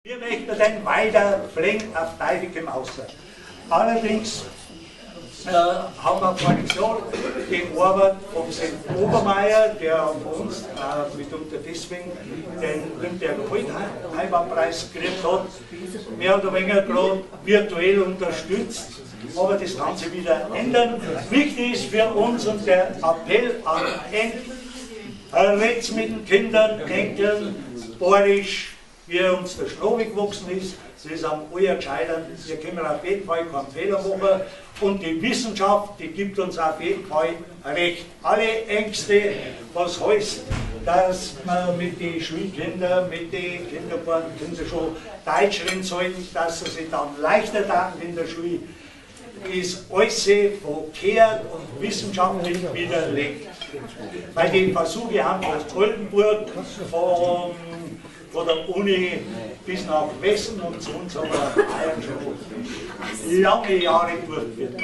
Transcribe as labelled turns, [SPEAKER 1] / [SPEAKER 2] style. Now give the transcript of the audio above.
[SPEAKER 1] Wir möchten den weiter pflegen auf Teufel komm außer. Allerdings haben wir voriges Jahr die Arbeit vom Sepp Obermeier, der von uns mitunter deswegen den Limberger Heimatpreis gekriegt hat, mehr oder weniger gerade virtuell unterstützt, aber das Ganze wieder ändern. Wichtig ist für uns und der Appell an Enkel, redet mit den Kindern, Enkeln, bayerisch, wie uns der Schnabel gewachsen ist, das ist am allergescheitern. Wir können auf jeden Fall keinen Fehler machen und die Wissenschaft, die gibt uns auf jeden Fall recht. Alle Ängste, was heißt, dass man mit den Schulkindern, mit den Kindergartenkindern schon Deutsch reden sollen, dass sie sich dann leichter taten in der Schule, ist alles verkehrt und wissenschaftlich widerlegt. Weil die Versuche haben aus Oldenburg, von der Uni bis nach Westen und zu uns haben wir Bayern schon lange Jahre durchgeführt.